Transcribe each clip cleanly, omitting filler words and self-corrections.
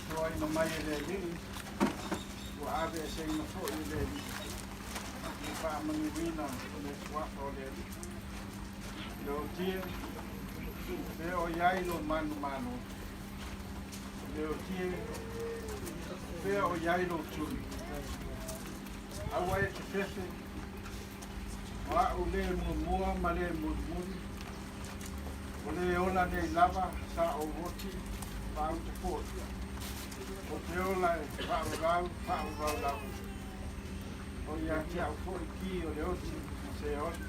Tuaina mai e le Alii, ua aveeseina foi e le Alii, le faamanuiina o le Suafa o le Alii. Leotie, fea o i ai lou manumalo? Leotie, fea o i ai lou tuli? Aua e te fefe, o a'u le muamua ma le mulimuli, o le ola nei lava sa ou oti ma au te fo'i. O te ola e faavavau, faavavau lava. O ia te au foi ki o le oti ma se oli.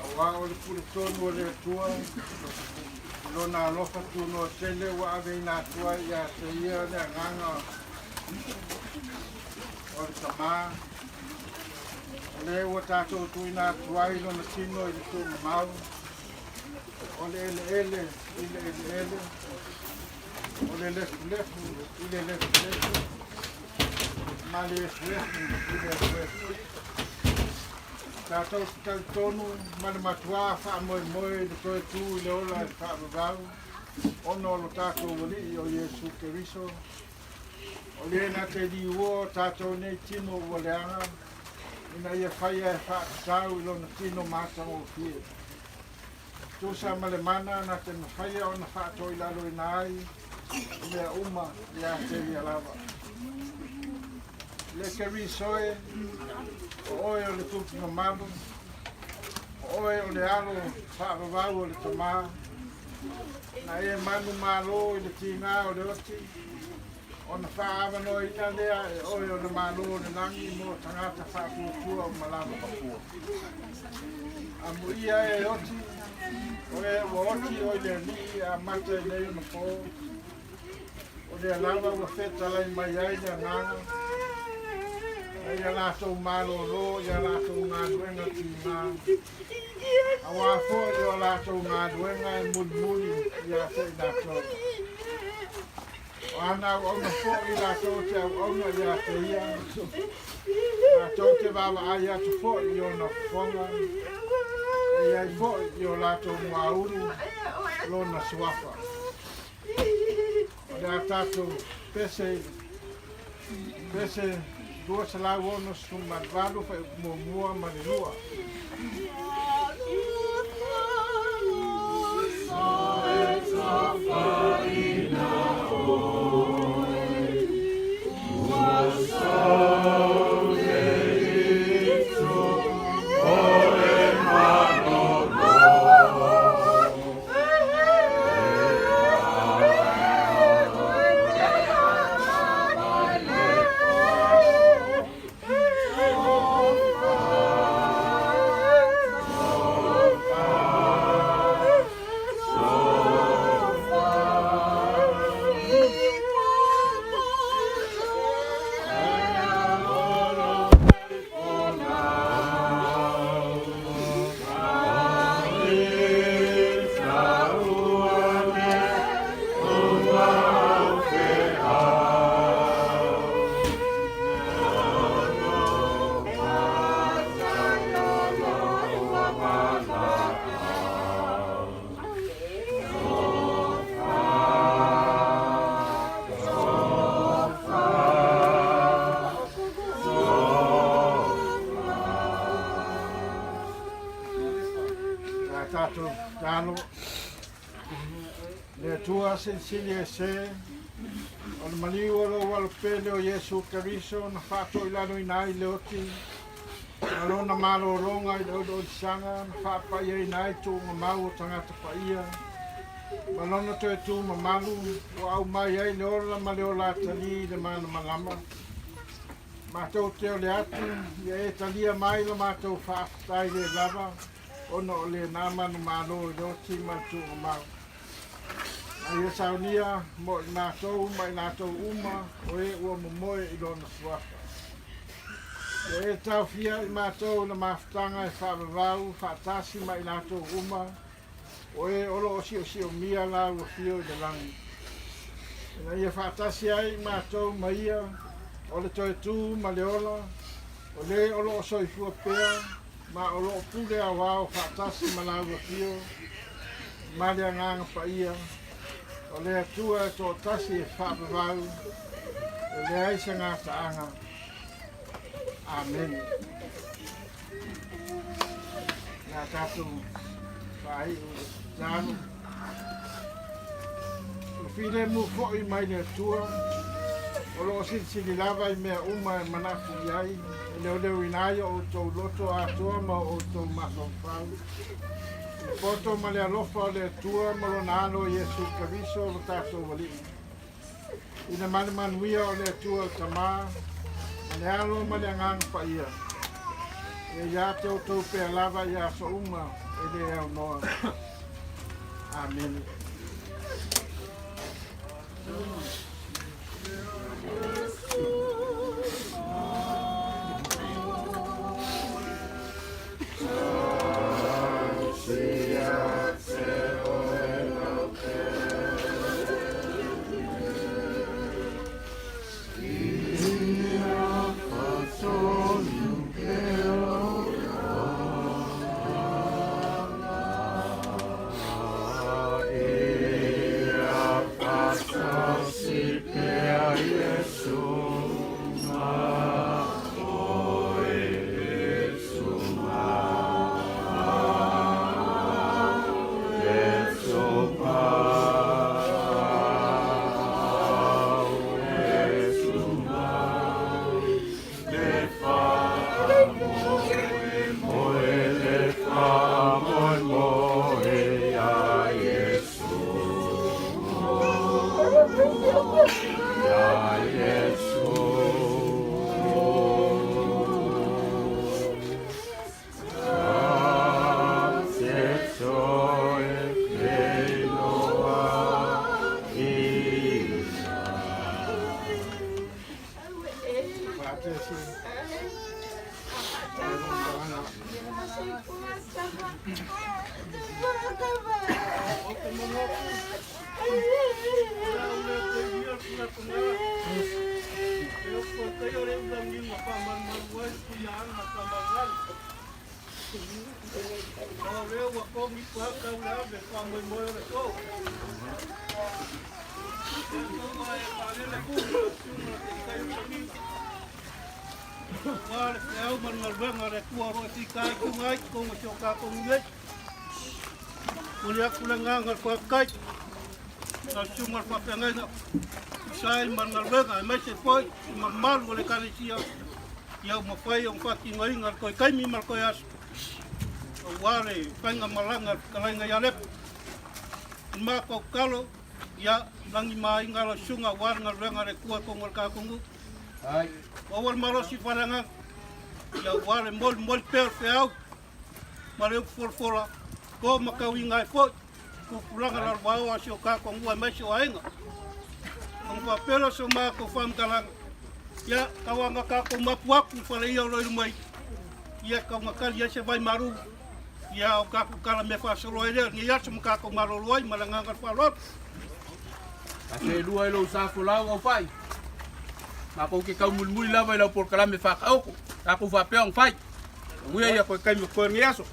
Auā o le pule tonu a le Atua i Lona alofa tunoa tele ua aveina atu ai ia te Ia le agaga o le Tamā, o lea ua tatou tuuina atu ai Lona tino i le tuumamau, o le eleele i le eleele, o le lefulefu i le lefulefu, ma le efuefu i le efuefu. Tatou te talitonu ma le matuā faamoemoe i le toe tū i le ola e faavavau ona o lo tatou Alii o Iesu Keriso, o le na te liua o tatou nei tino ua leaga, ina ia faia e faatatau i lona tino matagofie. Tusa ma le mana na te mafaia ona faatoilaloina ai mea uma ia te ia lava. Le Keriso e, o oe o le tupu mamalu, o oe o le alo faavavau o le Tamā, na e manumalo i le tigā o le oti, ona faaavanoaina lea e oe o le Malo o le lagi mo tagata faatuatua uma lava. Amuia e oti, o e ua oti oi le Alii e amata i nei ona pō, o lea lava ua fetalai mai ai le Agaga, ina ia latou malōlō i a latou galuega tigā, auā foi o a latou galuega e mulimuli ia te i latou. O ana auauna foi latou te auauna ia te ia, latou te vaavaai atu foi i ona fofoga, e i ai foi i o latou muaulu lona suafa. O le a tatou pese pese 268 fuaiupu muamua ma le lua. A tatou tatalo, le Atua Silisili Ese, o le maliu o lou alo pele o Iesu Keriso na faatoilaloina ai le oti ma lona malologa i le oliolisaga na faapaiaina ai tuugamau o tagata paia ma lona toe tu mamalu ua aumai ai le ola ma le ola atalī i le malamalama. Matou te ole atu ia e talia mai la matou faafetai le lava ona o lena manumalo i le oti ma le tuugamau. Ma ia saunia mo i matou ma i latou uma o e ua momoe i lona suafa. Ua e taofia i matou i le mafutaga e faavavau faatasi ma i latou uma o e o lo o siosiomia Lau Afio i le lagi, ina ia faatasi ai i matou ma Ia o le toe tu ma le ola, o le o lo o soifua pea ma o lo o pule aoao faatasi ma Lau Afio ma le Agaga Paia, o le Atua e toatasi e faavavau, e leai se gataaga. Amene. Na tatou faaiu le tatalo. O filemu foi mai le Atua, o lo o silisili lava i mea uma e manatu i ai, e leoleoina ai o outou loto atoa ma o outou mafaufau. I le poto ma le alofa o le Atua ma lona Alo Iesu Keriso lo tatou Alii. I le manumanuia o le Atua le Tama, ma le Alo ma le Agaga Paia, e ia te outou pea lava i aso uma e le aunoa. Amene. Momoli atu le agaga o le faafetai i lau Susuga i le Faafeagaiga tusa ai ma le galuega aemaise foi le mamalu o le Ekalesia ia ua mafai ona faatinoina le toe taimi ma le toe aso aua le faiga malaga a le fetalaiga ia Lepa. I le matou tatalo, ia lagi ma aiga lau Susuga aua le galuega a le Atua i totonu o le tatou nuu. Maua le malosi faaleagaga ia aua le molimoli pea o le feau ma le upu folafola, to ma tauiga ai foi tupulaga lalovaoa o si o tatou nuu aemaise o aiga. Ona faapea lea o so matou faamatalaga, ia tauaga tatou mapu atu i fale ia o lo o i luma i, ia taugatali ai se vai malu, ia o tatou tala mea faasolo ai lea lenei aso ma tatou malolo ai ma le agaga o le faaaloalo. A seelua i lou sa folau au fai, matou te taumulimuli lava i lau polokalame faataoto, tatou faapea ona fai. Manuia ia koe taimi o totoe lenei aso.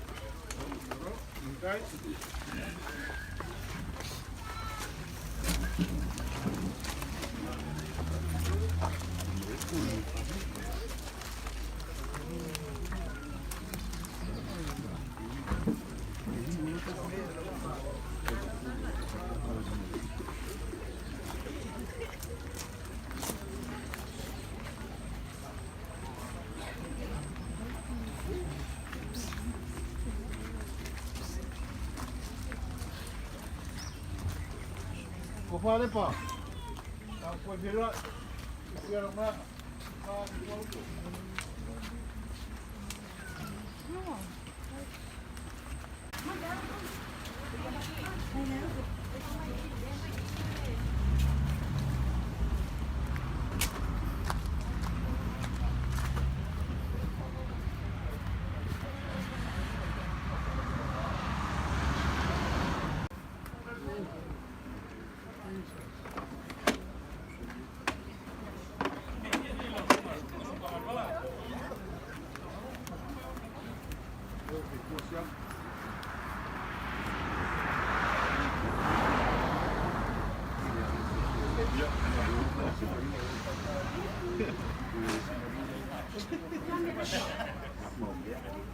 Ko Wharepa. Ka koe whira, i whira mā, ka ki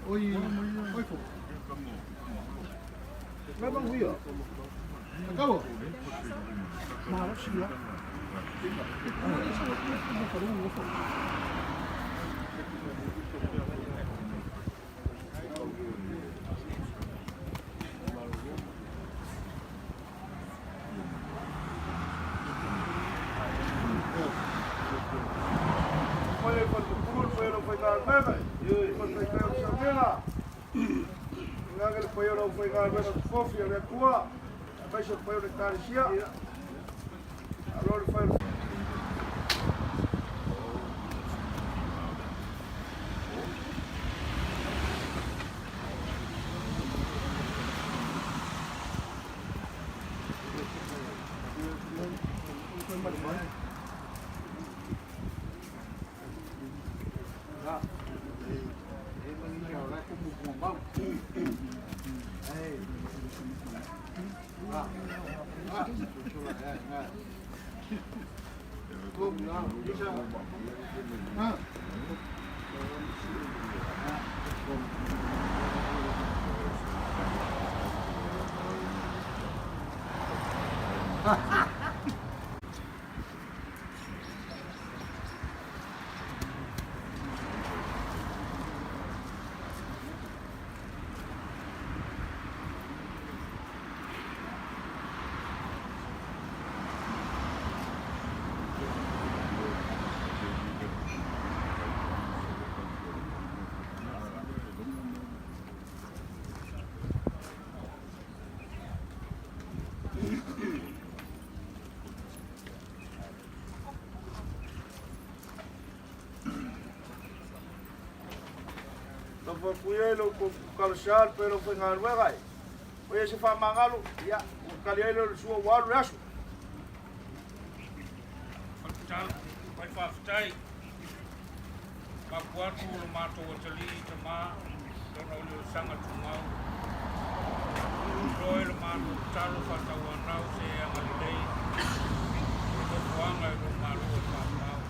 Oi, oi fo. Mai bang huia. Acabo. Malo sia. Foi e fale foi o faigaluega, e faifaitai o le sauega. Agaga le paia o le aufaigaluega tofofi a le Atua, aemaise le paia o le Ekalesia. Malo le fai o le Tafakuia i lou kalasa le paia o le aufaigaluega e. O ia se faamagalo, ia, ua tali ai lea o le sua ua alu le aso. Fai faafetai mapu atu o lo matou atalii tama lona o le saga tumau loe lo matou tatalo faatauanau se agalelei o nofoaga i lo malo e faamau.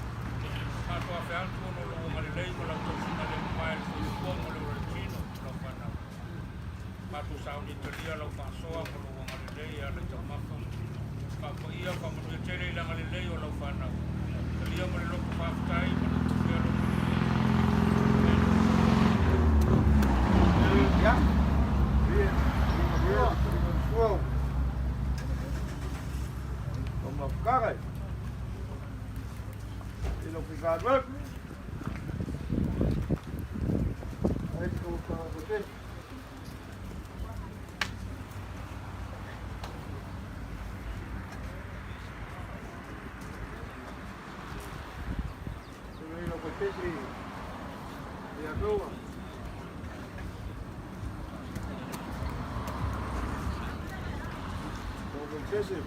Matou afe atu ona o lou agalelei ma lau tausiga le mamae le soifua ma le ola le tino o lau fanau. Matou sauni talia lau faasoa ma lou agalelei e ala i taumafa. Faapaia faamanuia tele i le agalelei o lau fanau. Talia ma le loto faafetai ma le tupea lo Ia, ia, ia, sua. O mafutaga i lau faigaluega. Ai, ko ka ko te. Ko lau ko te si. Ia koa. Ko ko te si.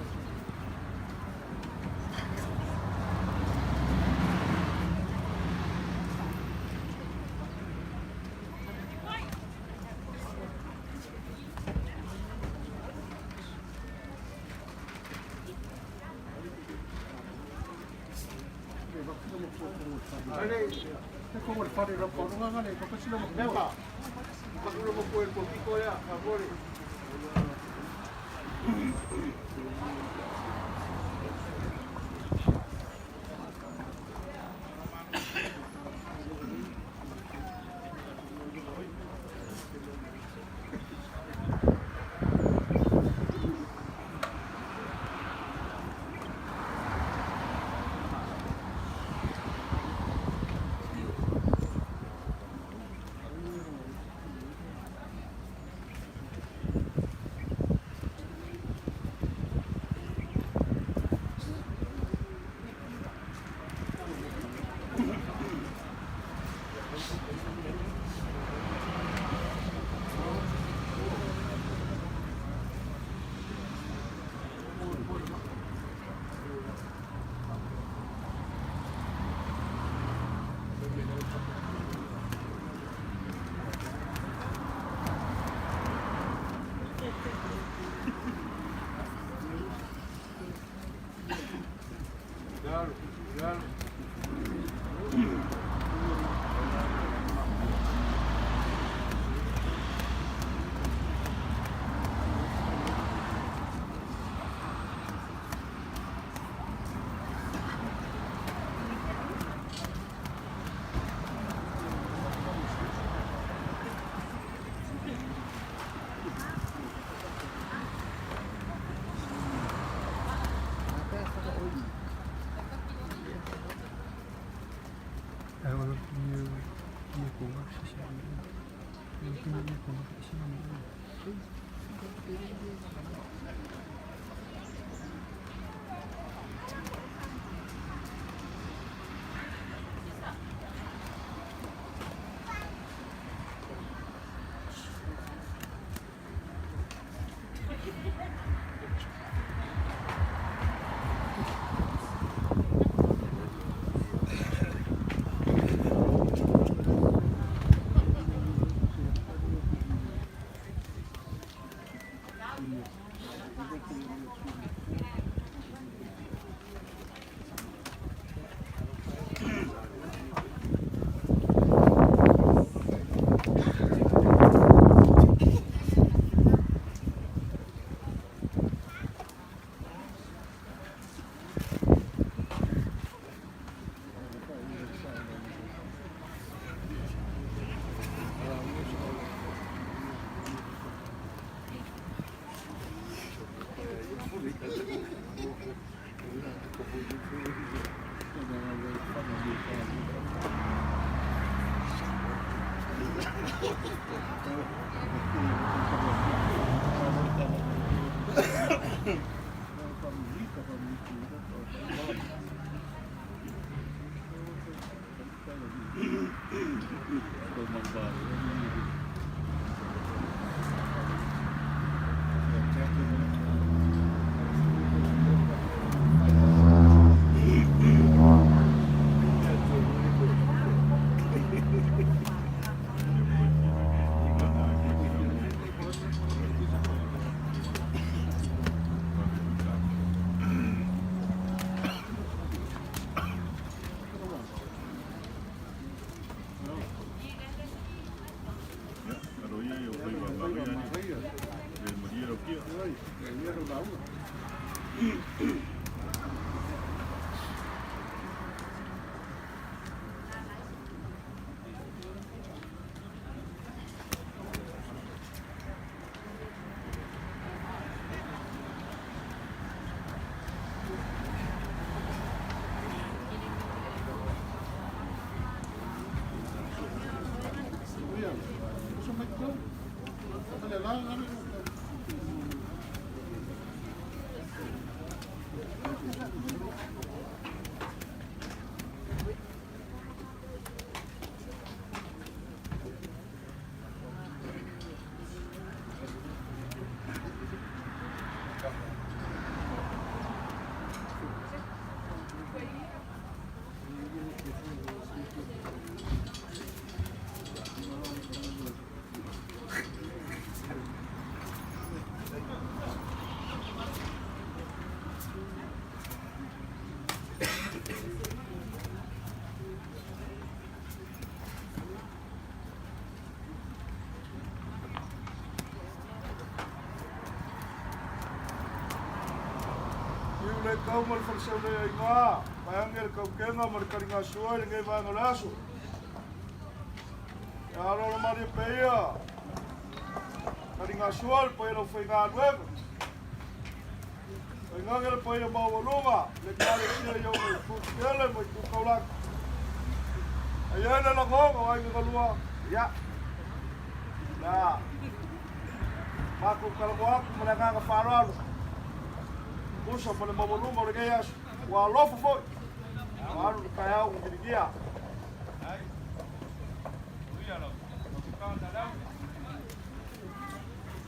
Fiu le kau ma le falesauleaiga, paeage le kaukega ma le taligasua i lenei vaega o le aso. Ia aloalo malie pea ia taligasua le paia o le aufaigaluega. Tainane le paia maualuga o le Ekalesia i ona itu tetele ma itu taulagi. E i ai le lagona o aiga galua, ia, o le a matou talanoa atu ma le agaga faaaloalo, tusa ma le maualuga o lenei aso, ua alofa foi, ua alu le taeao ua viligia.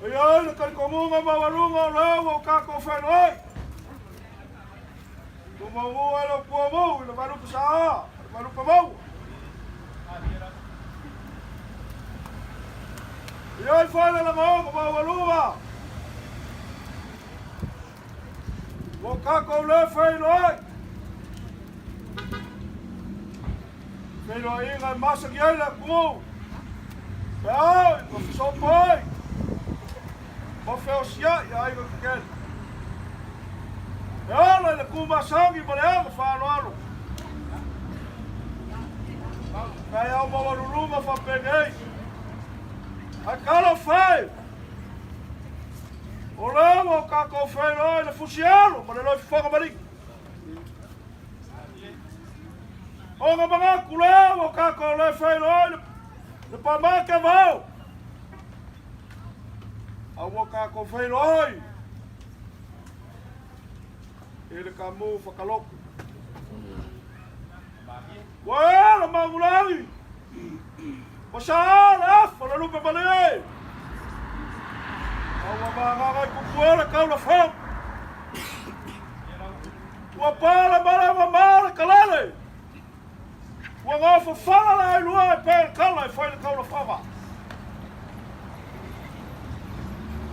E i ai le talitonuga maualuga o lea ua o tatou feiloai. Tumaumu ai le puamu i le vaelupe saoa, le vaelupe maua. E i ai foi le lagaoga maualuga ua o tatou le feiloai. Feiloaiga e masani ai le atunuu, feaoi ma fesopoai ma feosiai aiga tetele. E ola i le tumasagi ma le aga faaaloalo. Taeao maualuluga faapenei. Ae talofa e! O lea ua o tatou feiloai i le fusialo ma le loifofoga maligi. Ona manatu lea ua tatou le feiloai le Le pamake vau. A ua kākou feiloai i le kamu whakaloku. Ua ea le magulangi, ua saa le afa le lupe malie. A ua magaga i kupua le kaula fau. Ua pā le malama mā le kalele. Ua gafafala le ailua e pē le kala e fai le kaulafaga.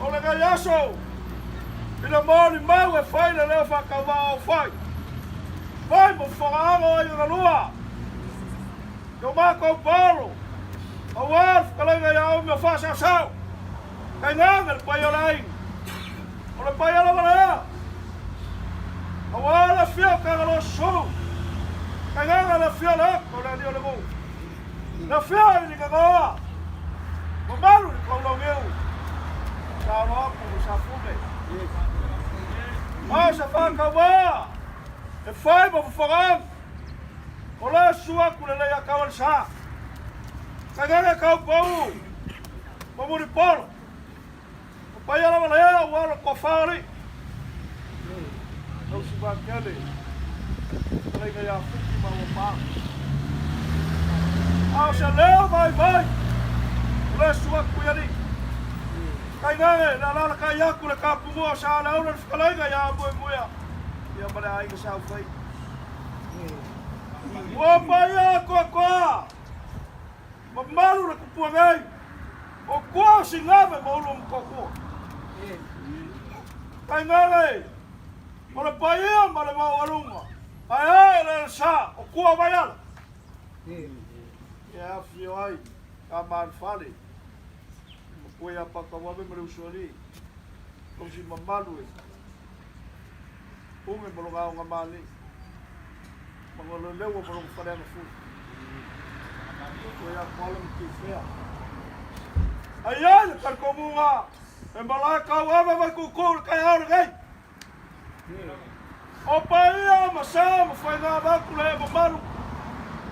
O lenei aso, i le molimau e fai le leo faatauvaa o fai, mai mo fofogaaga o aiga galua, i o matou paolo, aua le fetalaiga ia Aumi o Faasaosao, tainane le paia o le aiga, o le paia lava lea, aua le afio o Tagaloa Susulu, tainane le afio o le Oko o le Alii o le Nuu, le afio i Ligagaoa, mamalu i le Taulauniu, Saoloapu ma Safune. A o se faatauvaa e fai ma fofogaga, o le susu atu le Leiataua le sa, tainane Taupou ma Mulipolo. O paia lava lea ua alo tofa o alii. Tausi Vakele, fetalaiga ia Fiti ma ua pa. A o se leo vaivai, o le susu atu i alii. Tainane le alalatai atu le tapumua o Saleaula le fetalaiga ia Amuemuea, ia ma le aiga Saufai. Ua paia atoatoa. Mamalu le tupua nei, o kua o Sigave ma Ulu o Motootua. Tainane, o le paia ma le maualuga, ae a e le sa, o kua o Vaiala. E afifio ai ka malufale, matua ia Patauave ma le Usoalii, tausi mamalu e ume ma lona aoga male, ma lona lewa ma lona faleaga fou. Koe a koala ma Tifea. Ai ai le talitonuga e malae kau ave vai koukou le taeao lenei. O paia ma sa ma faiga avatu le mamalu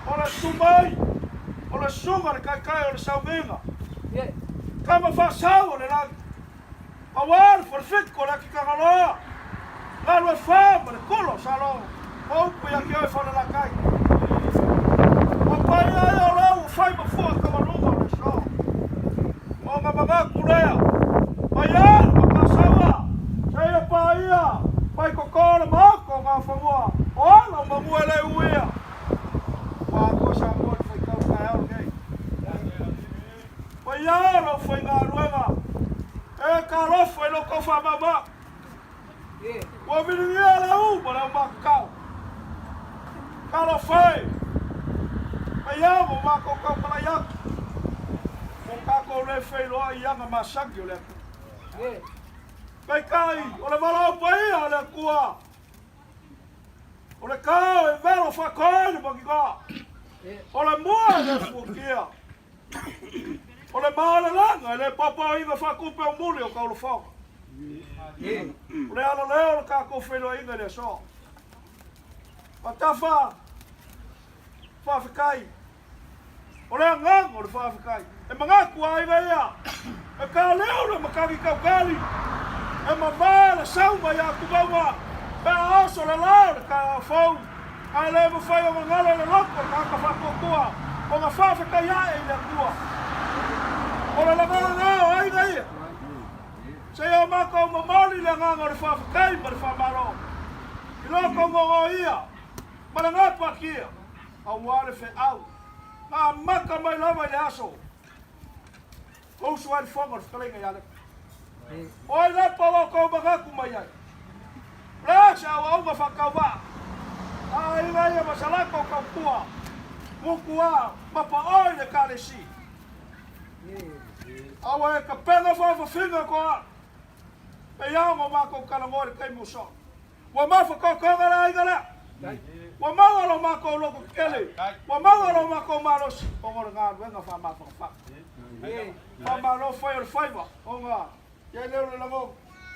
o le sumai o le susuga le taitai o le sauniga. Tama faasau o le lagi. Aua le falefito o le Atitagaloa, galu e fa ma le tolo o Salo, ma upu ia te oe Falelatai. Ua paia ai o lou ua fai ma fua taualuga o le aso. Ona manatu lea, mai a le Matasaua, seia paia, mai toto le maota o Nafanua, o ala o manu e le uia. Ua atoa Samoa i le faitau taeao lenei. Paia lau faigaluega, e talofa i lo outou faamaumau. Ua viligia le u ma le aumakakao. Talofa e, paia mo matou tautalai atu, ua tatou le feiloai i aga masani o le Atua. Peitai, o le valaau paia a le Atua, o le kao e velo faatoe le magiga, o le mua e le fuatia. O le malalana e le paopaoina faatupe o muli o taulafoga. O le ala lea o le tatou feiloaiga i le aso. Matafa, faafetai. O le agaga o le faafetai. E manatu aiga ia, e kaleo le matagi tautali, e mavae le sau mai Atumauga, pe a oso le la o le taeao fou. Ae le mafai ona galo le loto o le tagata faatuatua ona faafetai ae i le Atua. O le lagona lena o aiga ia. Seia o matou momoli le agaga o le faafetai ma le faamalo i lo tou gogoia ma le gapatia aua le feau na amata mai lava i le aso o usu ai le fono o le fetalaiga ia Lepa. O ai Lepa ua outou manatu mai ai? O le a se auauga faatauvaa? A aiga ia ma sa latou tautua, mutua ma paoa i le Ekalesia. Aua e tapena faafafiga toa, pei lava ona matou talanoa i le taimi ua sola. Ua mafatotoga le aiga lea. Ua maua lo matou loto tetele. Ua maua lo matou malosi ona o le galuega faamafanafana. Faamalo fai o le faiva ona i ai lea o le lagona,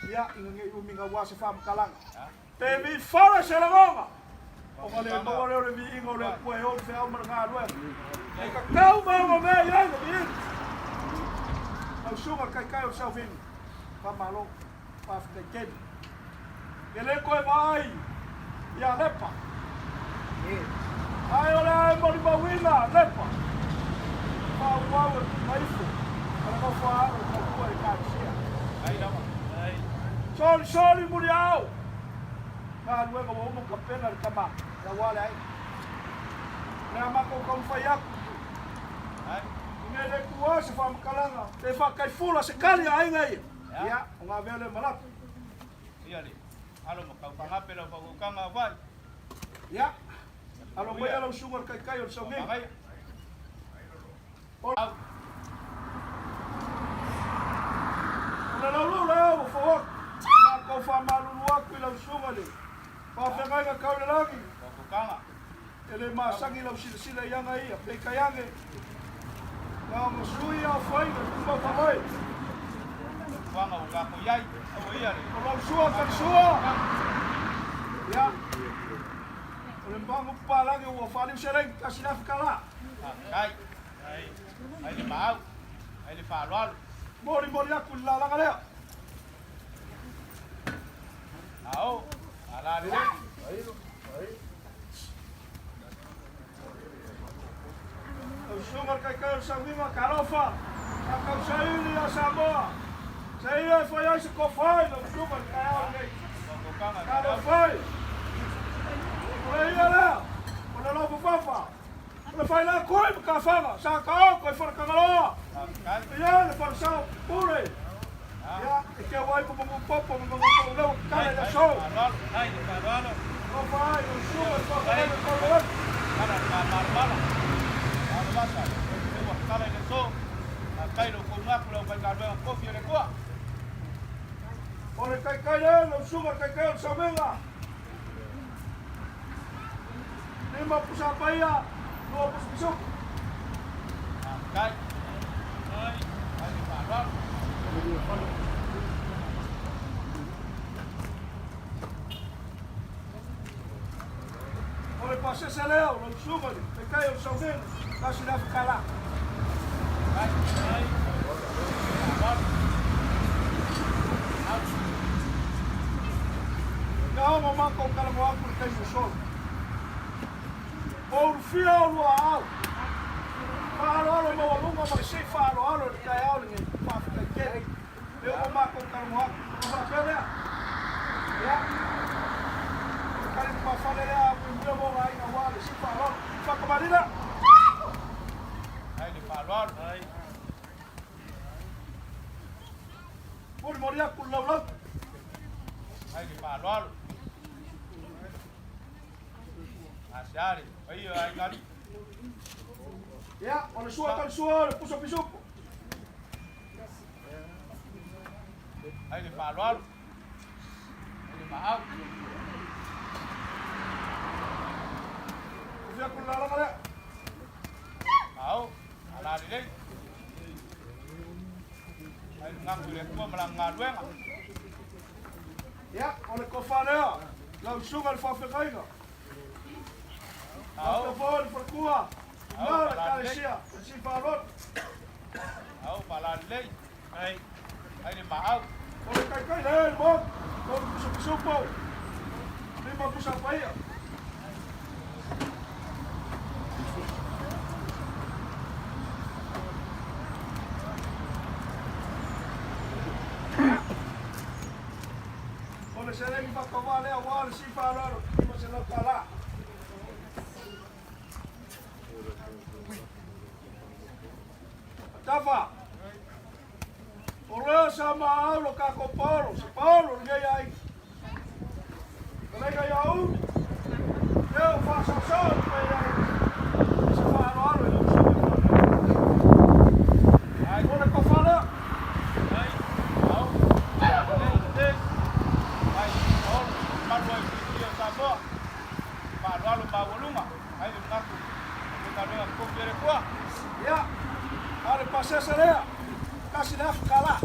ia ina ne i umi naua se faamatalaga. Pe mifala se lagona. Ona le maua lea o le viiga o le Atua e ou le feau ma le galuega. E tatau ma ona mea i ai le viiga. Lau Susuga i le Taitai o le Sauvini, faamalo, faafetai tele. E le toe vaai ia Lepa. Ae o le a e molimauina Lepa. Faaauau e tuuina ifo ma le nofoaalo e tautua i Ekalesia. Solisoli muliao! Galuega ua uma ona tapena e le tama aua le aiga. O le a matou taumafai atu ina le tuua se faamatalaga pe faataifula se tali a aiga ia, ia ona avea lea ma lape. Ia le alo ma kaufagape lau faautautaga auai. Ia, alo maia lau susuga i le taitai o le sauniga. O le laulou lea ua fou atu, matou faamalulu atu i lau susuga i le faafeagaiga tau i le lagi, e le masani lau silasila i aga ia, peitai ane, na ona sui aofaina i tumau faavae. O lau sua talisua, ia, o le magu papalagi ua faaliu seleni $1,000. Ai, ai le maau, ai le faaaloalo. Molimoli atu i le lalaga lea. Ao, ala lelei. Lau Susuga i le Taitai o le Sauniga, talofa, sa tausaili ia Samoa, seia e fai ai se tofa i lau Susuga i le taeao lenei. Talofa e! O le ia lea, o le lofofafa. O le failakoi ma Tafaga, sa taoto i Faletagaloa, e i ai le falesao pule, ia, e keu ai ma Manupopo ma Manupouleu e tatala i le aso. Alofa ai lau susuga i le faafeagaiga tau le lagi. O le taitai lea lau susuga i le taitai o le sauniga. Lima pusa paia, lua pusa pisuku. O le pasese lea o lau susuga i le taitai o le sauniga, $1,000. Ia ono matou talanoa atu i le taimi ua sola. Ua ulufia olua aao. Faaaloalo maualuga ma le sii faaaloalo i le taeao lenei. Faafetai tele. Lea ua matou talanoa atu. Ona faapea lea, ia, o le tali lumafale lea a muimuia mo aiga aua le sii faaaloalo. Faatamalii lea. Ai le faaaloalo. Molimoli atu le laulau. Ai le faaaloalo. Asiali, paia o aiga alii. Ia, o le sua tali sua o le pusa pisupo. Ai le faaaloalo. Ai le maau. Ufia atu le lalaga lea. Ao, ala lelei. Ai le gaku i le Atua ma lana galuega. Ia, o le tofa lea, lau susuga i le faafeagaiga. Ao. Faapea foi le faletua, Ao, ma le faalā lelei. ekalesia, le sii faaaloalo. Ao, faalā lelei. Ai, ai le maau. O le taitai lea i le maota, tolu pusa pisupo, lima pusa paia. O le seleni faatauva lea aua le sii faaaloalo, $500. Tafa, o lea sa maau lo tatou paolo, se paolo lenei aiga. Fetalaiga ia Umi, lea ua faasaosao atu ai ai i se faaaloalo i lau susuga i le faafeagaiga. O le tofa lea. Ia, a o le pasese lea, $1,000.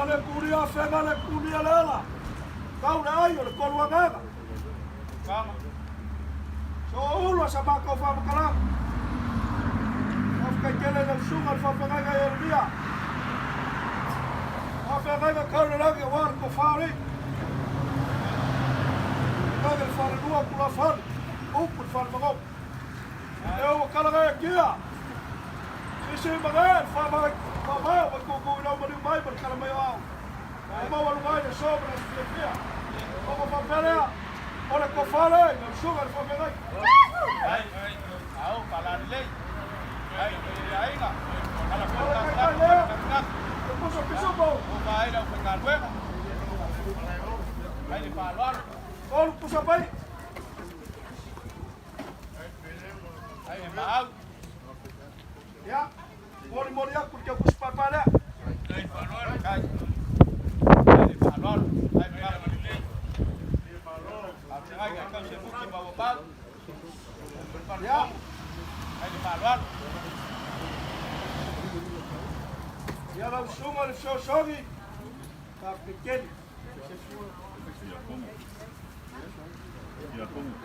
le kulia afega le kulia le ala. Kau le ai o le tolu agaga. Kama. Sooulo sa matou faamatalaga. Faafetai tele i lau susuga i le faafeagaiga Ieremia. Faafeagaiga tau i le lagi aua le tofa o alii. Faafetai i le falelua o tulafale, upu i le falemanono. E ua tala nei atia. Siisii mane le faavae o Vaituutuu i lau maliu mai ma le tala mai o ao. Ua maualuga ai le aso ma le aso fiafia. Ona faapea lea, o le tofa lea i lau susuga i le faafeagaiga. O le taitai lea, le pusa pisupo. Olu pusa pai. Ia, molimoli atu le teukusi paepae lea. Ia. Ia lau susuga i le fesoasoani, faafetai tele.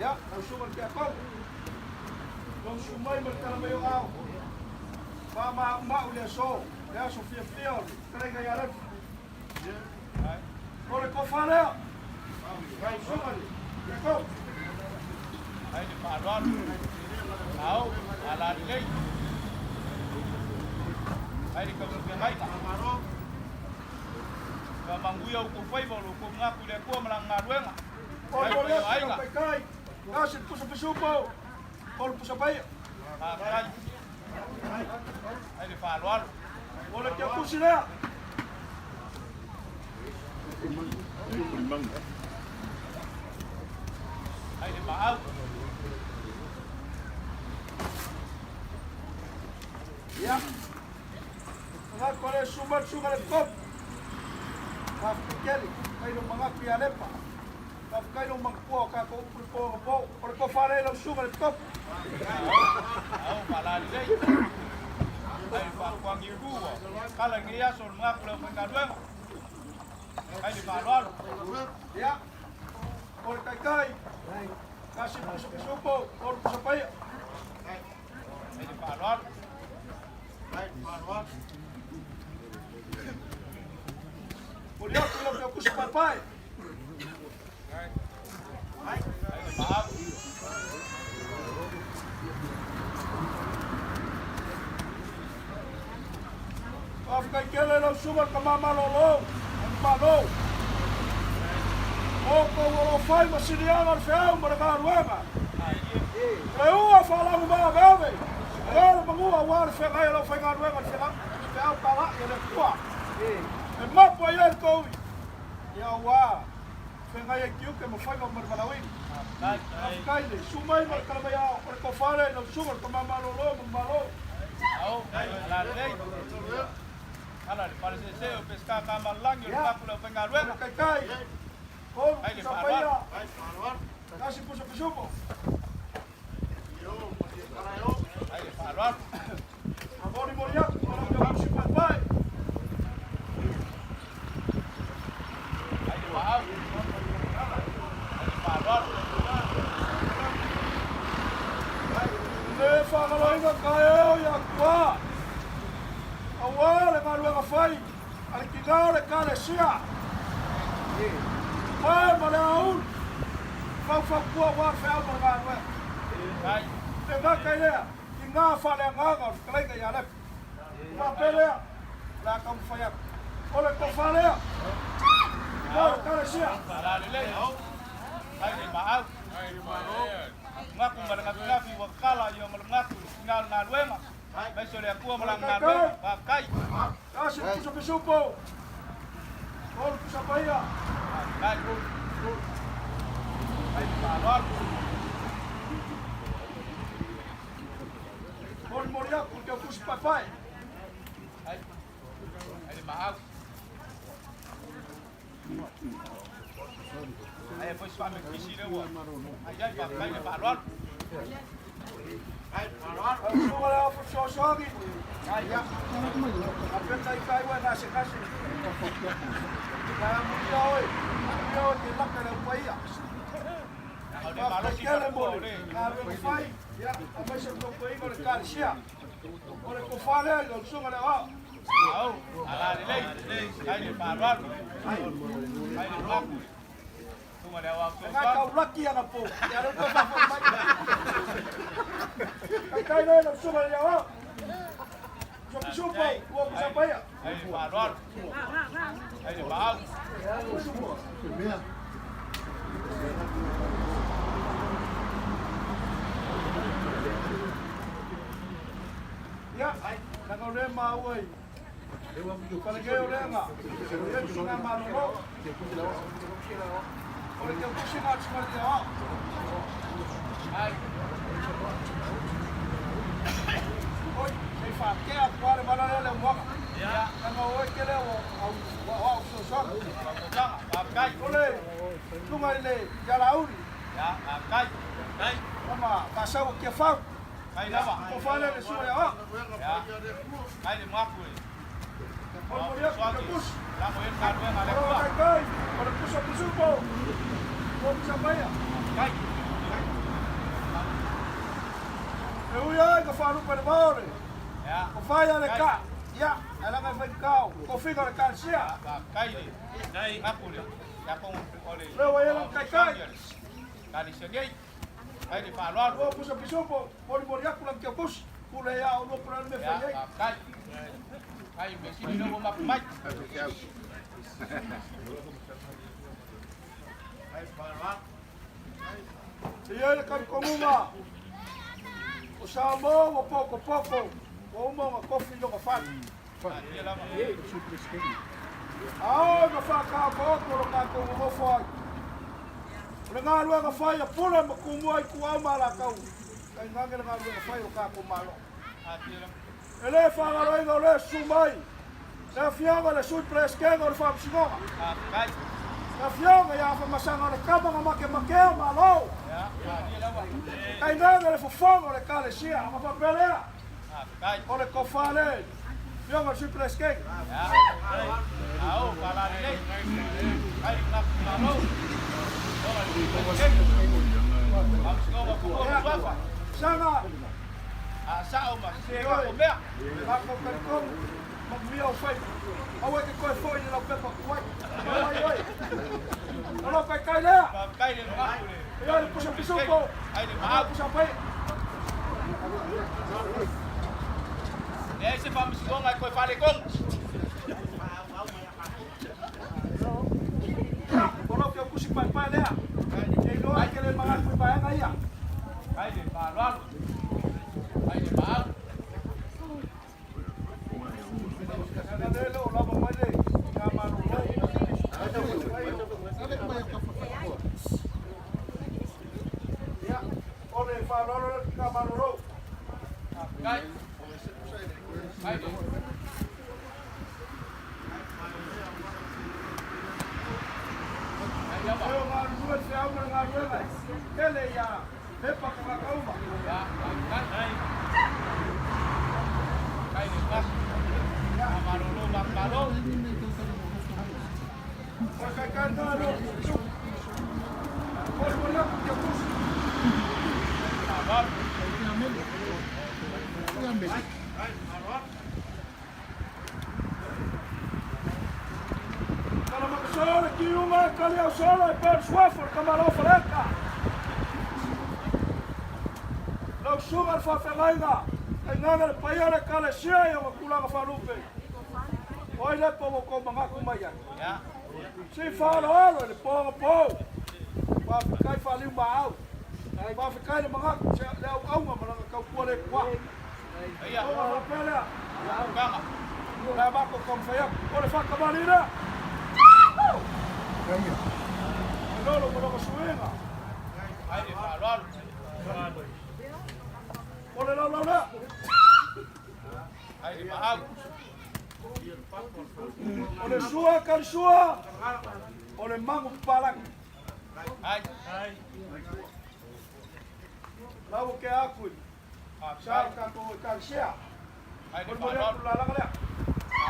Ia, lau susuga i le Tiakono, lou susu mai ma le tala mai o ao, faamaumau le aso, le aso fiafia o le fetalaiga ia Lefi. O le tofa lea, lau susuga i le Tiakono. Ai le faaaloalo, ao, alalelei. Ai le tausiga. Ua manuia outou faiva o lo outou manatu i le Atua ma Lana galuega. Oi mo le aiga. Kai, kasi pusa pisupo, olu pusa paia. Faafetai. Ai le faaaloalo. O le tiakusi lea. Ai le maau. Ia. Manatu ale suma suga le kop. Faafetai tele, kai lo manatu ia Lepa. Faafetai lo manatua o tatou upu le po o po. O le tofa lea i lau susuga le kop. Ao faalalelei. Ai le faapuagi ua. Kala i lenei aso o le manatu o le aufaigaluega. Ai le faaaloalo. Ia, o le taitai, kasi pusa pisupo, olu pusa paia. Ai le faaaloalo. Moli atu i lau tiakusi paepae. Ai le maau. Faafetai tele i lau susuga i le tama malolo o le Malo. O outou o lo o fai ma siliaga o le feau ma le galuega. O le ua faalagumaaveave, e le manua aua le feagai o le aufaigaluega i le feau talai a le Atua. E mapu ai ai le tou ia aua feagai ai tiute ma faiva ma le valaauina. Faafetai le susu mai ma le tala mai ao o le tofa lea i lau susuga i le tama malolo ma le Malo. Ao, alalelei. Ala le falesese o Peseta Tamalagi o le Ia, manatu o le aufaigaluega. o le taitai, olu Ai le pusa faaaloalo. paia, tasi pusa pisupo. Ai le faaaloalo. Molimoli atu i lau tiakusi paepae. Ai le maau. Ai le faaaloalo. Le faagaloina taeao ia Atua, aua le galuega fai a le tina o le Ekalesia, pae ma le aoauli, faufautua aua le feau ma le galuega. Le gata i lea, tina faaleagaga o le fetalaiga ia Lepa. Faapea lea, o le a taumafai atu. O le tofa lea, tina o le Ekalesia. Alalelei. Ai le maau. Ngaku ma le gafigafi ua kala ia ma le manatu i le tina o le galuega. Aemaise o le Atua ma lana galuega. Faafetai. Tasi le pusa pisupo, olu pusa paia. Faafetai. Ai le faaaloalo. Molimoli atu i le tiakusi paepae. Ai le maau. Ai foi se faamekisi lea ua ai ai. Faafetai le faaaloalo. Lau susuga i le Ao Fesoasoani, Ia, a kai ua gasegase. Amuia oe, amuia oe te laka i le aupaia. Faafetai tele mo le galuega fai, ia, aemaise le tautuaina o le Ekalesia. O le tofa lea i lau Susuga i le Aoao. E taulaki anapo, ia lea ua toe faafoi mai. Taitai lea i lau Susuga i le Aoao. Pisupo, ua pusa paia. Ia, leaga o lea e maua i falegei o lea na ia tusuga malolo. O le tautusi na o le susuga i le Aoao. Oi, se i faatea atu lava le vala lea le aumoaga. Leaga o oe tele au au fesoasoani. O le susuga i le Ialauli. Tama Faasau o Tiafau. Tofa lea i le susuga i le Aoao. Molimoli atu i le pusi. O lou taitai, o le pusa pisupo. Ua pusa paia. E ui ai ka faalupe le vao le kofai a le ka. Ia, ae laga e faigata o tofiga o le Ekalesia. Lea ua i ai lana taitai. Ua pusa pisupo, molimoli atu lana teutusi. Pule ia o lua pule le mea fai ai. E i ai le talitonuga o Samoa ua potopoto, ua uma ona tofi lona fale. A o na faataotaoto lo tatou nonofo ai. O le galuega fai a Pule ma Tumua Ituau ma Alataua, tainane le galuega fai a lo tatou Malo. E le faagaloina o lea susu mai le Afioga i le Sui Peresetene o le Faamasinoga, le Afioga ia Afamasaga o le tama na makemakea Malo, tainane le fofoga o le Ekalesia. Ona faapea lea, o le tofa lea i le Afioga i le Sui Peresetene. Saga Matou talitonu, manuia ou faiva. Aua e te toe foi i le laupepa tuai. Mau ai oe. O lou taitai lea. Ia le pusa pisupo. Ia pusa pai. Leai se faamasinoga e toe faaletonu. Ia, o lau teutusi paepae lea. E iloa e te le manatu i vaega ia. Leaga lea e le o lava mai le Faigamalo. Ia, o le faaaloalo lea i le Faigamalo. E o galulue le feau ma le galuega e tele ia pepa tagata uma. O le kaikai lena leo suku. Molimoli atu kia tusi. Tala makasolo le kiuga e kali au solo e pea le suafa o le tamaloa Faleka. Lau susuga i le faafeagaiga, tainane le paia o le Ekalesia i ona tulaga faalupe. O ai lepa ua outou manatu mai ai? Sii faaaloalo i le po agapou. Faafetai faaliu maau. Faafetai le manatu, le auauna ma lana tautua le tuaa. Ona faapea lea, o le a matou taumafai atu. O le faatamalii lea. E lolo ma lona suiga. O le laulau lea. O le sua kalisua, o le magu papalagi. Lau ke aku i sa le tatou Ekalesia. Ai le Molimoli atu faaaloalo. le lalaga lea.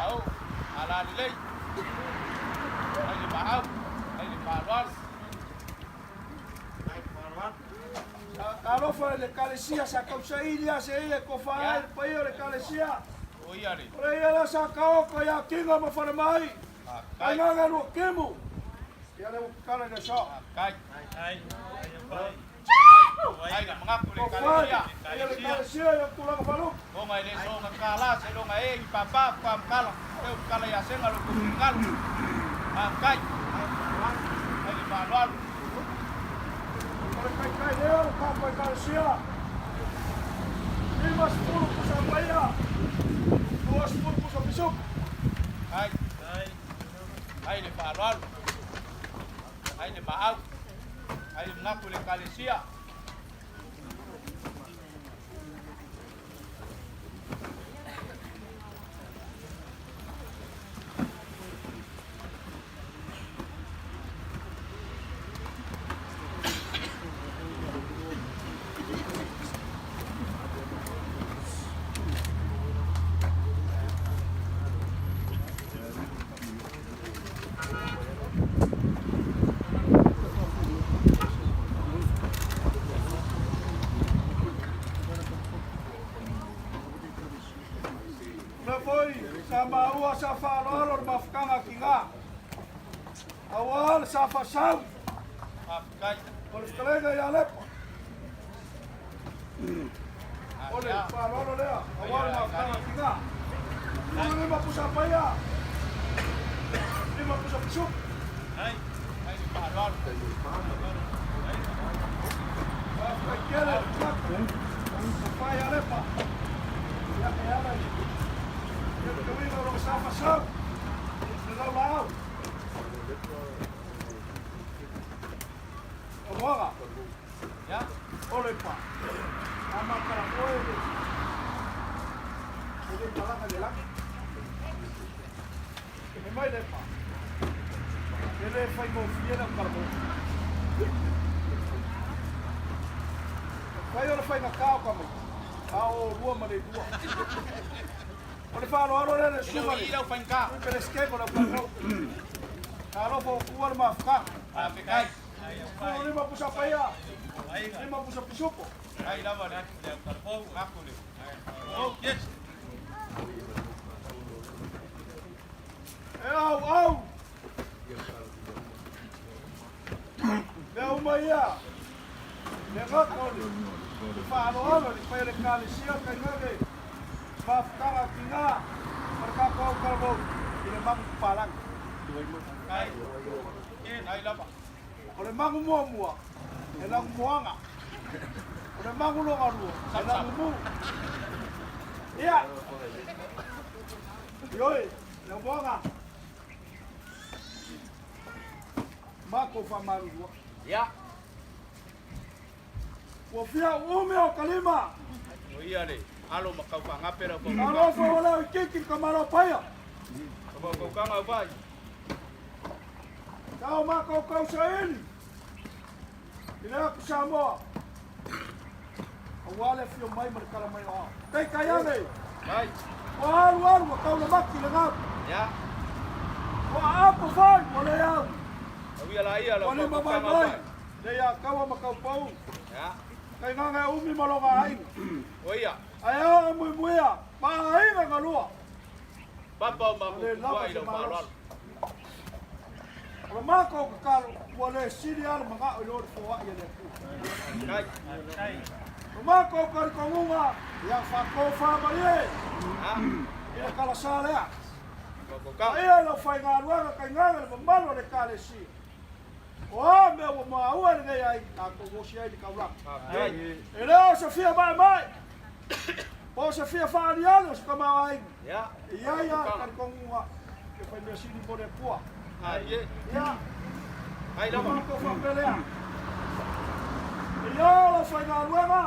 Ao, alalelei. Ai le maau. Ai le faaaloalo. Talofa i le Ekalesia sa tausaili a se ia e tofa ai le paia o le Ekalesia. O ia le. O le ia lea sa taoto ia Kiga ma Falemai, Faafetai. Kaigaga Luakimu. Ia lea ua tatala i le aso. Faafetai. Ai le magaku le Tofai, Ekalesia. ia le Ekalesia ia tulaga faalupe. Onga e le soga kala se longa e i papa pa mkala. Eu kala ia senga lo kungalo. Faafetai. Ai le faaaloalo. O le taitai lea o le tatou Ekalesia. 50 pusa paia, 20 pusa pisupu. Ai. Ai le faaaloalo. Ai le maau. Ai le magaku le Ekalesia. O lea foi sa maua sa faaaloalo le mafutaga kiga. Aua le sa faasau Faafetai. o le fetalaiga ia Lepa. O le faaaloalo lea, aua le mafutaga kiga. 15 pusa paia, 5 pusa pisupu. Ai le faaaloalo. Faafetai tele le tagata. Tofai ia Lepa. Ia e ala i le tauiga o lona sa faasau. Le laulaau. Amoaga. Ya. O Lepa. A makala oe le e le malaga i le lagi. E mai Lepa. E le faigofie le autalavou. Fai o le faigata o tamaiti, a o olua ma le lua. O le faaaloalo lea le E le susuga o i le lau faigata. Peresetene o le autalavou. Talofa ua tuua le mafutaga. Faafetai. 15 pusa paia, 5 pusa pisupo. Ai lava le magaku le. Oh, yes. E au, au! Mea uma ia, le gata o le faaaloalo i le paia o le Ekalesia tainane mafutaga tina ma le tatou autalavou i le magu papalagi. Ai. Ai lava. O le magu muamua, e lagumoaga. O le magu logalua, e lagumu. Ia, ioe, lagumoaga. Matou faamalulua. Ya. Ua fia umi o ka lima. O ia le alo ma kaufaagape lau faukaukaga. Talofa ua leo itiiti le tamaloa paia. O faukaukaga au fai. Tau matou saili i le atu Samoa. Aua le afio mai ma le tala mai o ao. Taitai ane. Mai. Ua alu alu ua taulamati le galu. Ya. Ua aapo foi ua le au. Au ia la ia lau Ua lima faukaukaga au vaivai fai. le ia kaua ma kaupau. Ya. Kaigaga e umi ma loga aiga. O ia. Ae ao e muimuia ma aiga galua. Papa o Ua le makou lava tutuai se lau malosi. faaaloalo. O le matou tatalo ua le sili lava le manao i lo le foai a le Atua. Faafetai. O matou talitonuga ia faatofamalie Ha. i le talasa lea. Faukaukaga. Paia i le aufaigaluega tainane le mamalu o le Ekalesia. O a mea ua maua i lenei aiga, tatou osi ai i le taulaga. Faafetai. E le o se fia maemae, po o se fia faaaliali o se tamaoaiga. Ya. E i ai lava le talitonuga e fai mea sili mo le Atua. Ai. Ia, Ai o lava. matou faapea lea. E ia o le aufaigaluega,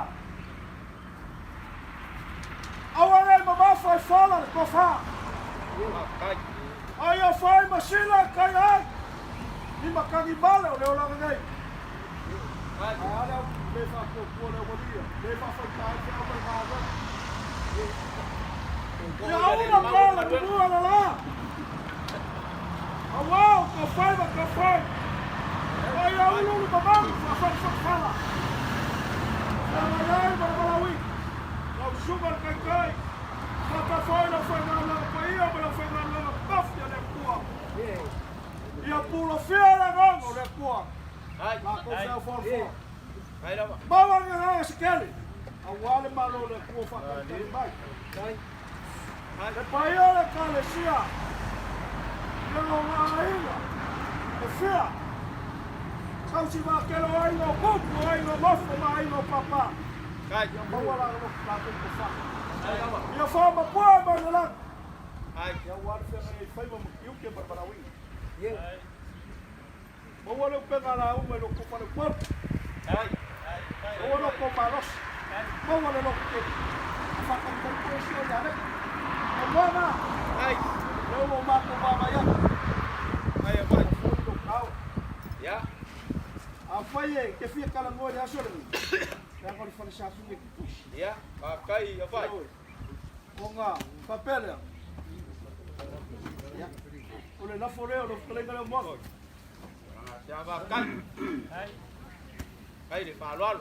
aua ne i mamafa e fola le tofa. Faafetai. A ia fai ma sila e kai ai, ni matagi male o le olaga nei. Ai. A le au le faatuatua le aualia, le faafaita ai feau ma le galuega. pea le manua le la. Auā o taufai ma taufai. Mai a uluulu mamalu faafatufatu-fala. Feagai ai ma le valaauina. Lau Susuga i le Taitai, faapea foi le aufaigaluega paia ma le aufaigaluega tofi a le Atua. Ia pulofia le agaga o le Atua. Latou feau foafoa. Maua le agaga se tele, aua le Malo o le Atua faatalitali mai. Le paia o le Ekalesia, ia ona aiga e fia, tausi vaatele o aiga o Kupu, o aiga o Nofo ma aiga o Papa, ia maua la latou tofa. Ia faamapue mai le lagi, ia aua le feagai ai faiva ma tiute ma le valaauina. Maua le upega lauga i lo outou faleupolu. Maua lo outou malosi. Maua le lototele. A faatalitali foi isi o ia lea. Auaga, lea ua matou vaavaai atu. Ua foi lou tao. Afai e te fia talanoa i le aso lenei, leaga o le fale safune e tutusi. Ona faapea lea, o le lafo lea o lau fetalaiga lea o Moaga. Kai le faaaloalo.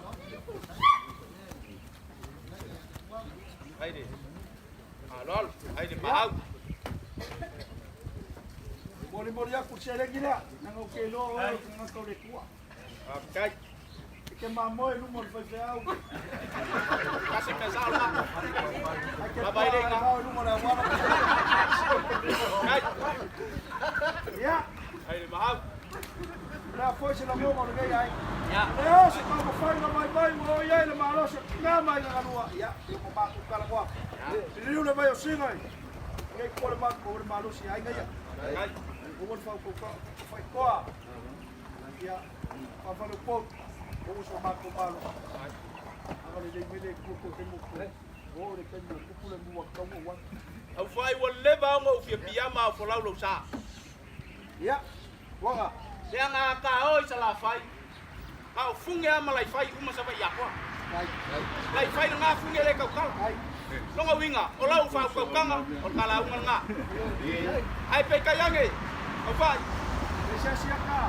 Kai le faaaloalo. Kai le maau. Molimoli atu le seleni lea, leaga ou te iloa oe o le tagata o le Atua. Faafetai. E te mamoe i luma o le faifeau. Kasi mea sao la. Ai te Lava i le ina. pua i luma o le auala. Kai. Ia, Kai le maau. o le a foi se lagona o lenei aiga. Ia. O le a se taumafaiga vaivai ua oo i ai le malosi o tina ma aiga galua. Ia, ia ua matou talanoa. Liliu le vai o Sina i lenei po le matou o le malosi i aiga ia. Kai. Ua le faautautao, faitoa. Ia, faafaleupolu, ua so matou malo. Agalelei mai le Atua toe taimi o totoe. Ua oo i le taimi ua tupu le mua tatau ona ou alu. Aufai ua leva ona ou fia piama ao folau lou sa. Ia, uaga. Leaga a ka o i Salafai, a o fuge a ma laifai uma Savaii atoa. Laifai lena fuge le tautala. Lona uiga, o lau faaukautaga, o le talauga lena. Ae peitai ane, Aufai,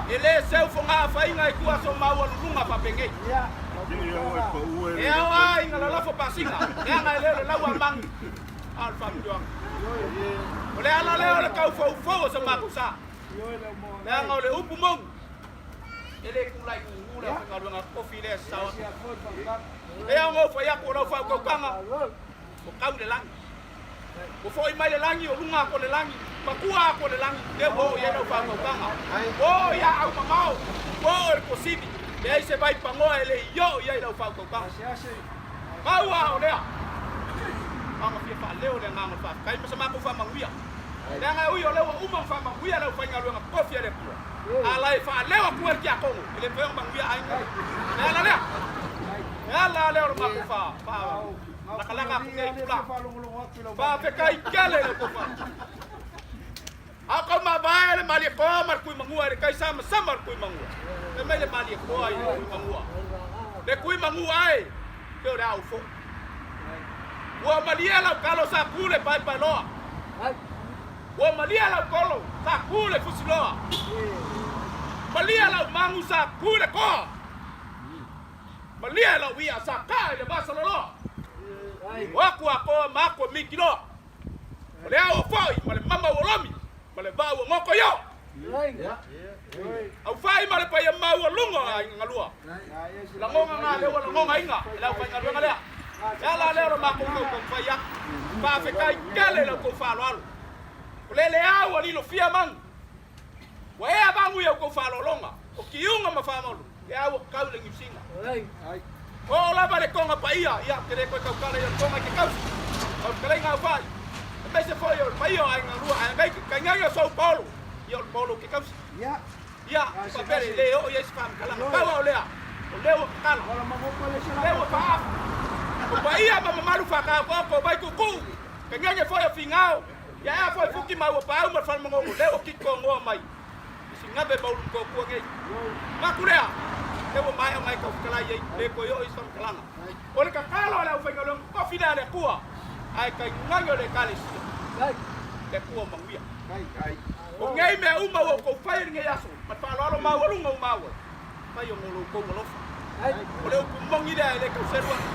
e le seu fogafaiga i tua so maualuluga faapenei. E ao lava ina lalafo pasina, leaga e le o le lau a manu, a o le faamulioaga. O le ala lea o le tau foufou o so matou sa, leaga o le upu moni, e le tulai gugu le aufaigaluega tofi lea e sasao atu. E ao ona ou fai atu o lau faautautaga, ua tau i le lagi. Ua foi mai le lagi, o luga atu o le lagi, matua atu o le lagi, lea ua oo i ai lau faautautaga. Ua oo i aau mamao, ua oo i le Tuasivi, leai se vai pagoa e le i oo i ai lau faautautaga. Pau lava o lea, na ona fia faaleo le agaga o le faafetai ma se matou faamanuia. Leaga e ui o lea ua uma ona faamanuia le aufaigaluega tofi a le Atua, a la e faaleo atu ai le tiakono, e le mafai ona manuia aiga ia. Le ala lea, le ala lea o le matou fa, fa, lakalaka atu nei i tulaga. Faafetai tele i la outou faaaloalo. A o kau mavae le Malietoa ma le Tuimanua i le tai samasama o le Tuimanua. Fai mai le Malietoa i le Tuimanua. Le Tuimanua e, se o le a ou foi. Ua malie lau talo sa tu le paepaeloa. Ua malie lau tolo sa tu le fusiloa. Malie lau magu sa tu le toa. Malie lau ia sa kaa i le vasaloloa. O aku atoa ma aku e mitiloa. O le ao foi ma le mama ua lomi ma le vaa ua goko io. Aufai ma le paia maualuga o aiga galua. Lagoga nga lea ua lagogaina e le aufaigaluega lea. E ala lea o le matou taumafai atu. Faafetai tele i la outou faaaloalo. O le leau ua lilofia manu. Ua ea vagu i a outou faaaloaloga, o tiuga ma faamaulu, le au ua tau i le Niu Sina. Oo lava le toga paia, ia, ou te le toe tautala i le toga i ke tausi, o le fetalaiga aufai, aemaise foi o le paia o aiga lua, ae tainane o sou paolo, ia o le paolo o ke tausi. Ia, faapea le le oo i ai se faamatalaga. Pau lava o lea, o lea ua tatala, o lea ua faaafu. O paia ma mamalu faataotoato o Vaituutuu, tainane foi o Finao, Ia ea foi fuki ma ua paau ma le falemanono lea ua kiko ngoa mai i sinabe ma ulu motootua nei. Maku lea, lea ua maea ona e taufitalai ai, le toe oo i se faamatalaga. O le tatalo a le aufaigaluega tofi lea a le Atua, ae tainane o le Ekalesia. Le Atua manuia. O nei mea uma ua outou faia i lenei aso, ma le faaaloalo maualuga ua maua, fai ona o lo outou alofa. O le upu moni lea e le tau selu atu.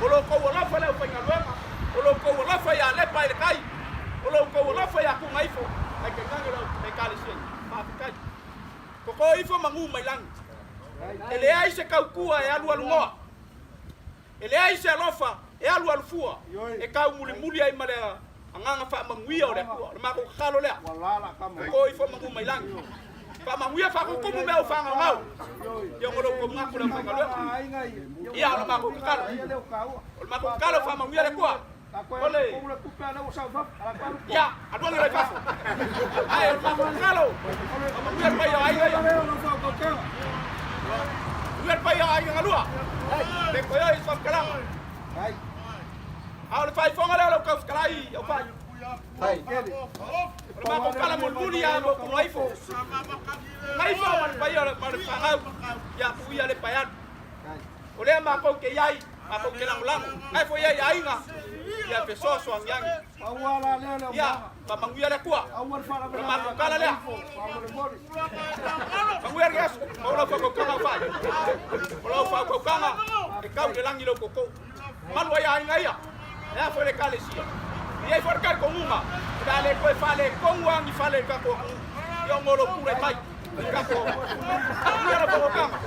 O lo outou alofa le aufaigaluega, o lo outou alofa ia Lepa i le tai, o lo outou alofa ia Tugaifo, ae tainane le Ekalesia nei. Faafetai. Toto ifo manu mai lagi. E leai se tautua e alualunoa. E leai se alofa e alualu fua e taumulimuli ai ma le agaga faamanuia o le Atua. O le matou tatalo lea, Toto ifo manu mai lagi. Faamanuia faakutumu mea o faagaogao. Ia ona o lo outou manatu i le aufaigaluega. Ia, o le matou tatalo. O le matou tatalo, faamanuia le Atua. Ole. Ia, alu ane loa i fafo. Ae o le matou tatalo, faamanuia le paia o aiga ia. Manuia le paia o aiga galua. Le toe oi i se faamatalaga. A o le faaifoga lea o lau taufetalai au fai. O le matou tala mulimuli ia mo Tugaifo. Tugaifo ma le paia ma le fanau ia tuia le pae alu. O lea matou te i ai, matou te lagolago. Ae foi ai aiga, ia fesoasoani ane. Ia, faamanuia le Atua. O le matou tala lea. Manuia le aso, maua lau faatautaga o fai. O lau faatautaga e tau i le lagi lou tootoo. Malu ai aiga ia, e a foi le Ekalesia. E i ai foi le talitonuga, o le a le toe faaletonu lava ni fale i le tatou atunuu, ia ona o lou tulai mai i le tatou manuia lau faatautaga.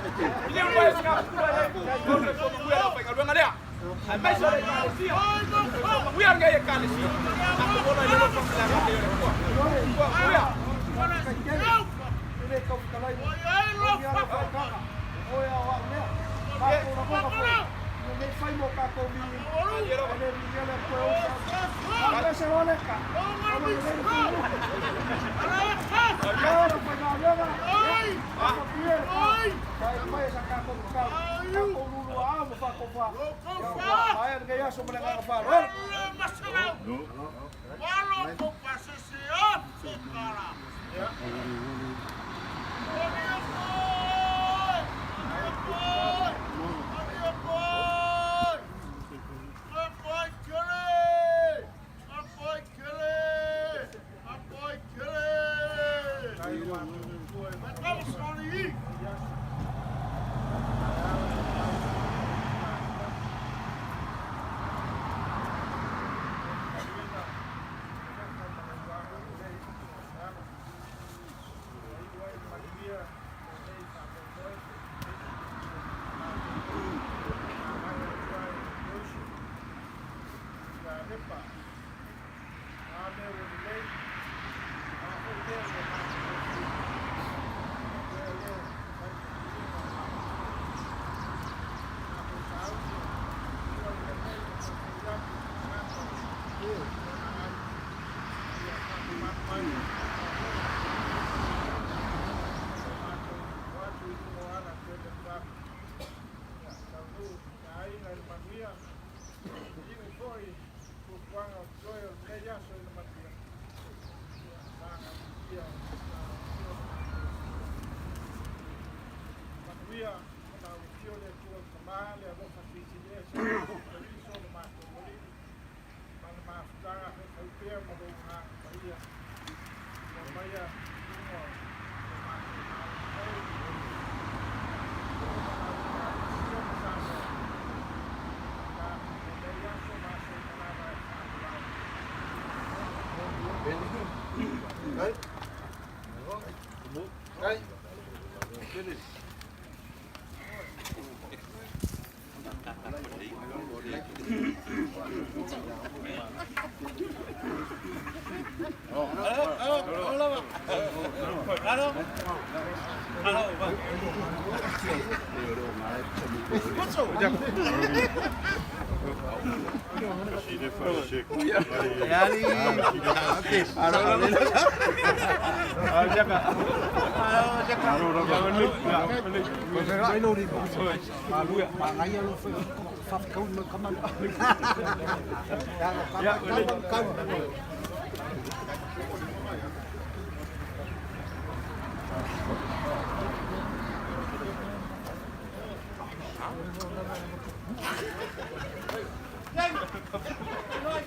I le uluai sina pula i le itu, o le soifua manuia le aufaigaluega lea. Aemaise o le Ekalesia, soifua manuia lenei Ekalesia. Tatou ola i le alofa ma le agalelei o le Atua. Soifua manuia.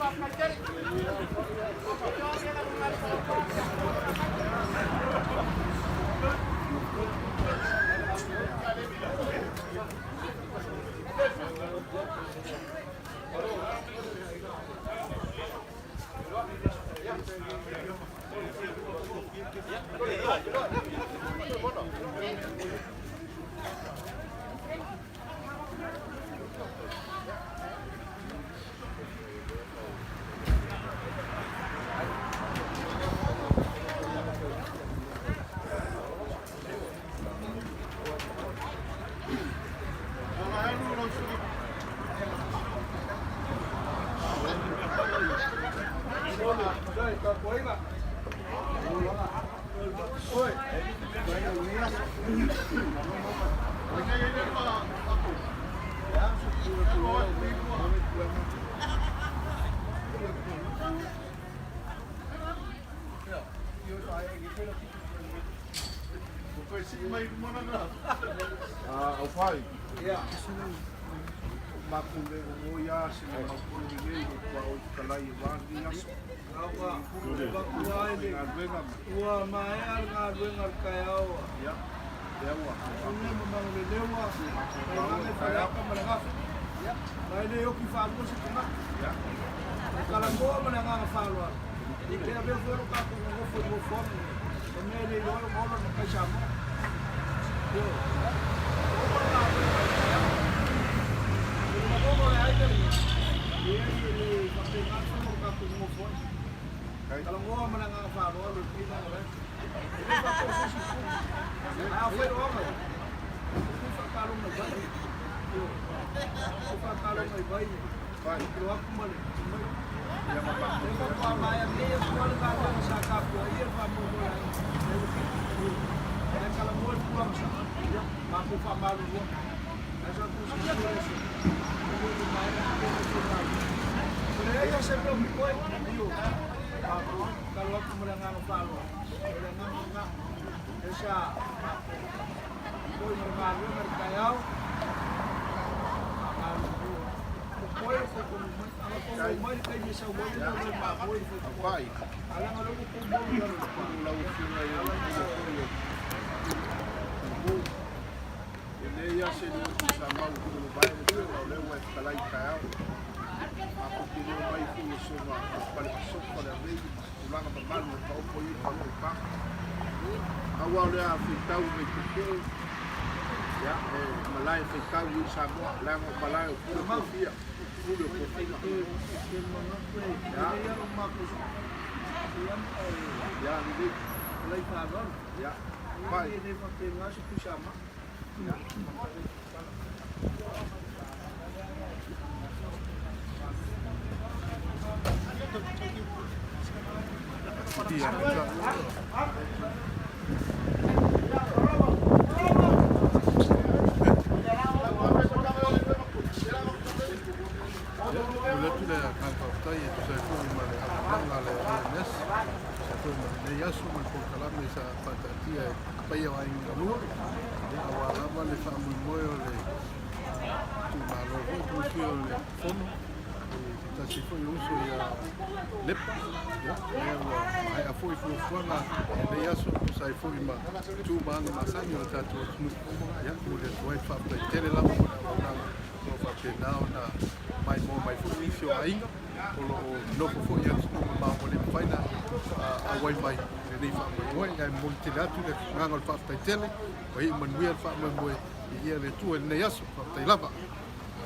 Faafetai tele. Aufai. Makou le o ia se le maupolu lenei o tua o i talai e wā ni aso. Galuega ma. Ua maea le galuega le taeao. Ia. Lea ua. Une ma Manuleleua, Tainaga i Faleata ma le Gafa. Ma e le oki faalua se tagata. Ia. E talanoa ma le agaga faaaloalo. E avea foi lo tatou nonofo i nofoaga nei, o mea e le iloa ai ona ola le matai Samoa. Ioe. Ua uma le galuega i le taeao. O le lagona o le aiga lenei, leai e le faapena le faiga o le tatou nonofo ai. Talanoa ma le agaga faaaloalo i lenei vaega. E le faapea o se isi itu. Ae afai o aga ia, e faataloga i vai. Ioe. E faataloga i vai e o atu ma le mai. Lea faatoa maea nei atu lava le galuega sa tapuaia le faamoemoe o le aiga. Lea ua fika. Ae talanoa i le tulaga sao. Matou faamalulu atu. Ae sa tuu silasila i aso ua ua maea atu le faigaluega. E leai lava se mea o totoe. Ioe. Matou tatalo atu ma le agaga faaaloalo. O le agaga lena. Lea sa matou foi ma le galuega i le taeao. Faamalulu atu. Totoe o tou mai. Ana tou omai i le taimi e sau ai le mea o mamoe i le faitotoa. Ae leaga o lea ua tou moe i lalo i le pa. Lau Afioga i le Fofoga Fetalai, e leai lava se leo tuusamau i le vae o le Afioga o lea ua e fetalai i le taeao. Matou te le omai foi e soona palepasofa le avei ma se tulaga mamalu e taoto ai le palo i paga. Pau lava o lea a faitau nei tetee, ia, e malae faitau i Samoa, leaga o malae o pule tofia, pule o tofiga. Ia, ia, lelei. Ia, pai. Ia. Momoli atu le agaga faafetai e tusa ai foi ma le auaunaga a le AMS, e tusa ai foi ma lenei aso ma le polokalame sa faataatia e le paia o Aiga Galua, aua lava le faamoemoe o le itumalo foi po o le Fono i se tasi foi o uso ia Lepa, lea ua maea foi fuafuaga i lenei aso e tusa ai foi ma tu ma aga masani o le tatou atunuu. Ia, momoli atu ai le faafetai tele lava mo le auaunaga o lo o faapena ona maimoa mai foi nisi o aiga o lo o nofo foi i atunuu mamao ua le mafai ona auai mai i lenei faamoemoe. Ae momoli tele atu le agaga o le faafetai tele, ua iu manuia le faamoemoe i ia le Atua i lenei aso. Faafetai lava.